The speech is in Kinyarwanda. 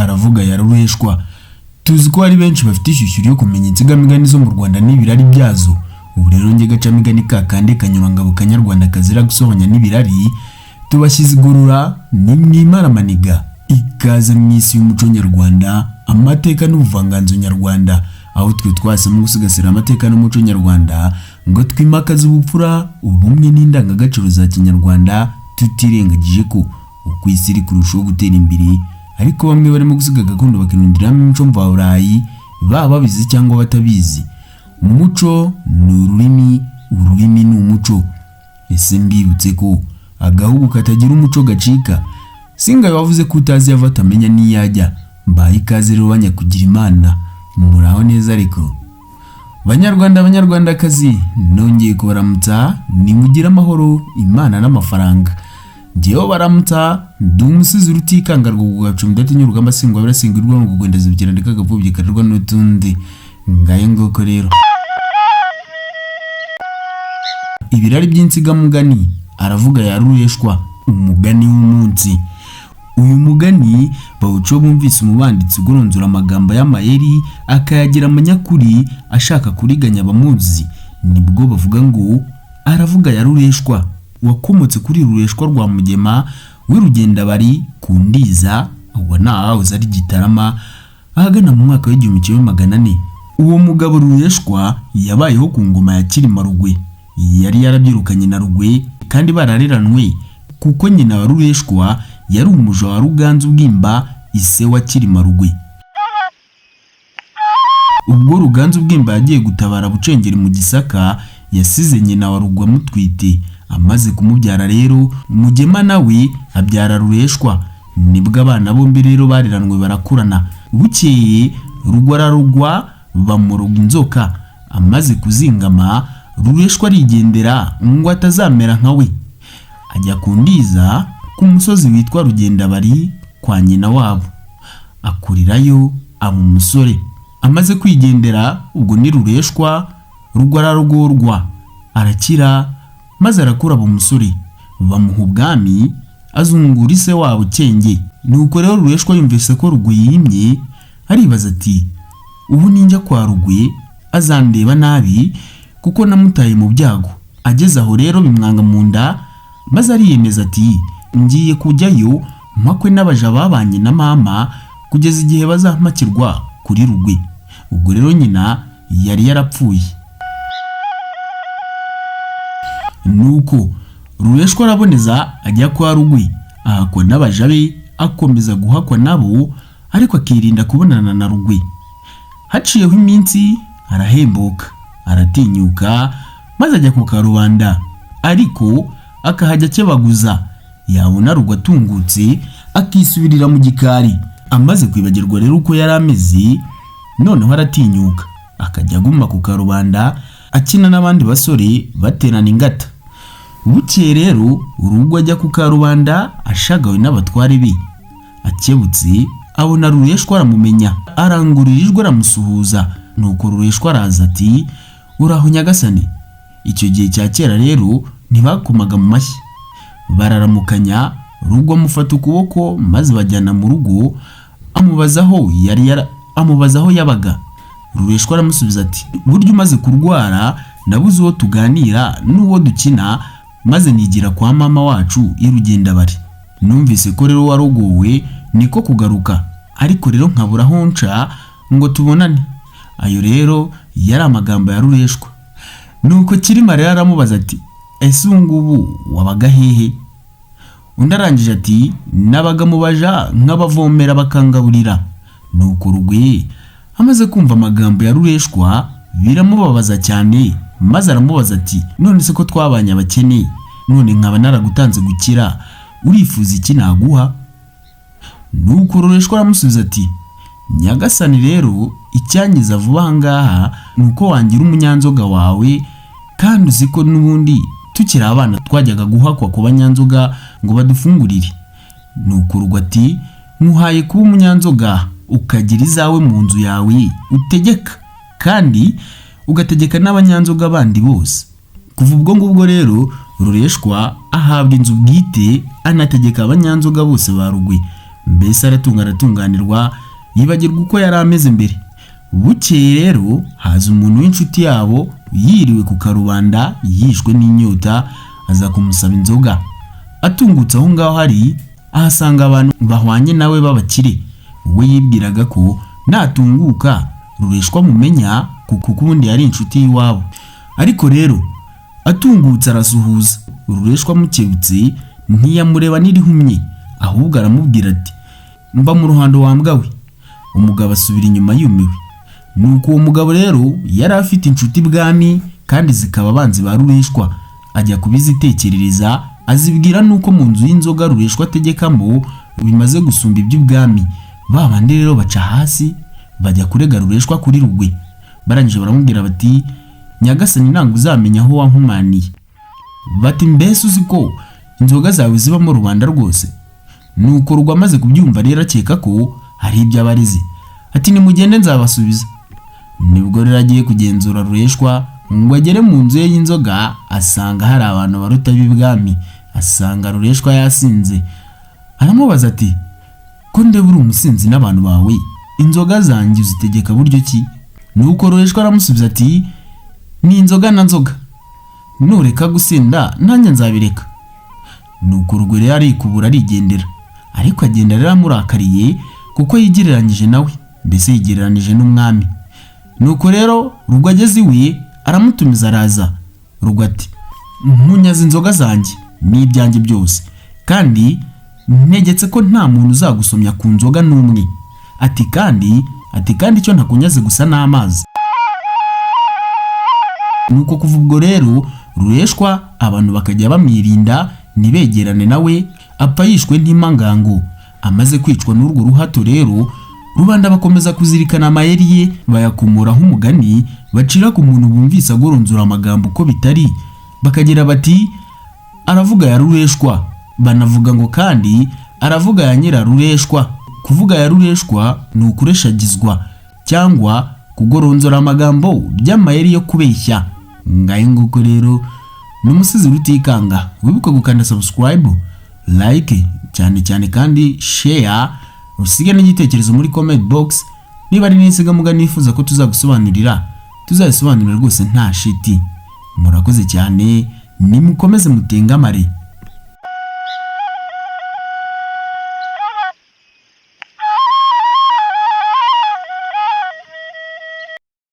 Aravuga ya Rureshwa. Tuzi ko hari benshi bafite ishyushyu ryo kumenya insigamigani zo mu Rwanda n'ibirari byazo. Ubu rero njye gacamigani ka kandi kanyurangabo kanyarwanda kazira gusohonya n'ibirari, tubashyize igorora ni mwimaramaniga. Ikaze mu isi y'umuco nyarwanda, amateka n'ubuvanganzo nyarwanda, aho twe twahisemo gusigasira amateka n'umuco nyarwanda ngo twimakaze ubupfura, ubumwe n'indangagaciro za kinyarwanda, tutirengagije ko uko isi iri kurushaho gutera imbere, ariko bamwe barimo gusiga gakondo bakinundiramo imico mvaburayi, baba babizi cyangwa batabizi. Umuco ni ururimi, ururimi ni umuco. Ese mbibutse ko agahugu katagira umuco gacika? Singaye wavuze ko utazi yava atamenya n'iyo ajya. Mbaye ikaze rero banyakugira Imana, muraho neza ariko Banyarwanda, banyarwandakazi, nongeye kubaramutsa, nimugire amahoro, Imana n'amafaranga. Njyewe baramutsa ndi umusizi rutikanga rwugaca udatinya urugamba, singwa birasingirwa mu kugwenda zibukira ndeka agapfubyi karirwa n'utundi. Ngayo nguko rero. Ibirari by'insigamugani, aravuga ya Rureshwa, umugani w'umunsi. Uyu mugani bawuca bumvise umubanditsi ugoronzora amagambo y'amayeri akayagira amanyakuri ashaka kuriganya abamuzi, nibwo bavuga ngo aravuga ya Rureshwa, wakomotse kuri Rureshwa rwa Mugema w'iRugendabari ku Ndiza, ubwo ntahahoze ari Gitarama, ahagana mu mwaka w'1400. Uwo mugabo Rureshwa yabayeho ku ngoma ya Cyilima Rugwe. Yari yarabyirukanye na Rugwe kandi barareranwe, kuko nyina wa Rureshwa yari umuja wa Ruganzu Bwimba, ise wa Cyilima Rugwe. Ubwo Ruganzu Bwimba yagiye gutabara Bucengeri mu Gisaka, yasize nyina wa Rugwe amutwite. Amaze kumubyara rero, Mugema nawe abyara Rureshwa. Nibwo abana bombi rero bareranwe barakurana. Bukeye Rugwe ararugwa, bamuroga inzoka. Amaze kuzingama, Rureshwa arigendera ngo atazamera nka we. Ajya ku Ndiza ku musozi witwa Rugendabari kwa nyina wabo, akurirayo aba umusore. Amaze kwigendera ubwo ni Rureshwa, Rugwe ararugorwa, arakira, maze arakura aba umusore, bamuha ubwami, azungura ise wabo Cyenge. Nuko rero Rureshwa yumvise ko Rugwe yimye, aribaza ati ubu ninjya kwa Rugwe azandeba nabi kuko namutaye mu byago. Ageze aho rero bimwanga mu nda, maze ariyemeza ati ngiye kujyayo mpakwe n'abaja babanye na mama kugeza igihe bazampakirwa kuri Rugwe. Ubwo rero nyina yari yarapfuye. Nuko Rureshwa araboneza ajya kwa Rugwe, ahakwa n'abaja be, akomeza guhakwa nabo, ariko akirinda kubonana na Rugwe. Haciyeho iminsi arahembuka, aratinyuka, maze ajya ku karubanda, ariko akahajya akebaguza. Yabona Rugwe atungutse akisubirira mu gikari. Amaze kwibagirwa rero uko yari ameze, noneho aratinyuka akajya aguma ku karubanda akina n'abandi basore baterana ingata. Bukeye rero Rugwe ajya ku karubanda ashagawe n'abatware be. Akebutse abona Rureshwa aramumenya, arangurura ijwi aramusuhuza. Nuko Rureshwa araza ati uraho nyagasani. Icyo gihe cya kera rero ntibakomaga mu mashyi, bararamukanya. Rugwe amufata ukuboko maze bajyana mu rugo, amubaza aho yabaga. Rureshwa aramusubiza ati burya umaze kurwara nabuze uwo tuganira n'uwo dukina, maze nigira kwa mama wacu i Rugendabari. Numvise ko rero warogowe, niko kugaruka, ariko rero nkabura aho nca ngo tubonane. Ayo rero yari amagambo ya Rureshwa. Nuko Cyilima rero aramubaza ati ese ubu ngubu wabaga hehe? Undi arangije ati nabaga mu baja nk'abavomera bakangaburira. Nuko Rugwe amaze kumva amagambo ya Rureshwa biramubabaza cyane, maze aramubaza ati none se ko twabanye abakene, none nkaba naragutanze gukira, urifuza iki naguha? Nuko Rureshwa aramusubiza ati nyagasani rero icyangiza vuba aha ngaha ni uko wangira umunyanzoga wawe, kandi uzi ko n'ubundi tukiri abana twajyaga guhakwa ku banyanzoga ngo badufungurire. Nuko Rugwe ati nkuhaye kuba umunyanzoga, ukagira izawe mu nzu yawe utegeka, kandi ugategeka n'abanyanzoga bandi bose. Kuva ubwo ngubwo rero Rureshwa ahabwa inzu bwite, anategeka abanyanzoga bose ba Rugwe. Mbese aratunga, aratunganirwa, yibagirwa uko yari ameze mbere. Bukeye rero haza umuntu w'inshuti yabo yiriwe ku karubanda, yishwe n'inyota, aza kumusaba inzoga. Atungutse aho ngaho hari ahasanga abantu bahwanye nawe b'abakire. We yibwiraga ko natunguka Rureshwa mumenya, kuko ubundi yari inshuti y'iwabo. Ariko rero atungutse arasuhuza, Rureshwa amukebutse ntiyamureba n'irihumye, ahubwo aramubwira ati: "Mba mu ruhando wa mbwa we." Umugabo asubira inyuma yumiwe. Nuko uwo mugabo rero yari afite inshuti ibwami kandi zikaba abanzi ba Rureshwa, ajya kubizitekerereza, azibwira nuko mu nzu y'inzoga Rureshwa ategekamo bimaze gusumba iby'ubwami. Ba bandi rero baca hasi bajya kurega Rureshwa kuri Rugwe. Barangije baramubwira bati: "Nyagasani, ntabwo uzamenya aho wankumaniye." Bati: "Mbese uzi ko inzoga zawe zibamo rubanda rwose?" Nuko Rugwe amaze kubyumva rero akeka ko hari ibyo abarize, ati: "Nimugende, nzabasubiza." Nibwo rero agiye kugenzura Rureshwa ngo agere mu nzu ye y'inzoga, asanga hari abantu baruta b'ibwami, asanga Rureshwa yasinze. Aramubaza ati: "Ko ndeba uri umusinzi n'abantu bawe, inzoga zanjye uzitegeka buryo ki?" Nuko Rureshwa aramusubiza ati: "Ni inzoga na nzoga, nureka gusinda nanjye nzabireka." Nuko Rugwe rero arikubura arigendera, ariko agenda rero amurakariye kuko yigereranyije nawe, mbese yigereranije n'umwami. Nuko rero Rugwe ageze iwe aramutumiza, araza. Rugwe ati: "Nkunyaze inzoga zanjye n'ibyanjye byose, kandi ntegetse ko nta muntu uzagusomya ku nzoga n'umwe." Ati kandi icyo ntakunyaze gusa n'amazi. Nuko kuva ubwo rero Rureshwa abantu bakajya bamwirinda, ntibegerane nawe, apfa yishwe ntimangango. Amaze kwicwa n'urwo ruhato rero, rubanda bakomeza kuzirikana amayeri ye, bayakomoraho umugani bacira ku muntu bumvise agoronzora amagambo uko bitari, bakagira bati: "Aravuga ya Rureshwa." Banavuga ngo kandi: "Aravuga ya Nyirarureshwa." Kuvuga ya Rureshwa ni ukureshagizwa cyangwa kugoronzora amagambo by'amayeri yo kubeshya. Ngayo nguko rero, ni Umusizi Rutikanga. Wibuke gukanda subscribe, like cyane cyane, kandi share, usige n'igitekerezo muri comment box. Niba ari n'insigamugani nifuza ko tuzagusobanurira, tuzayisobanurira rwose nta shiti. Murakoze cyane, nimukomeze mutengamare.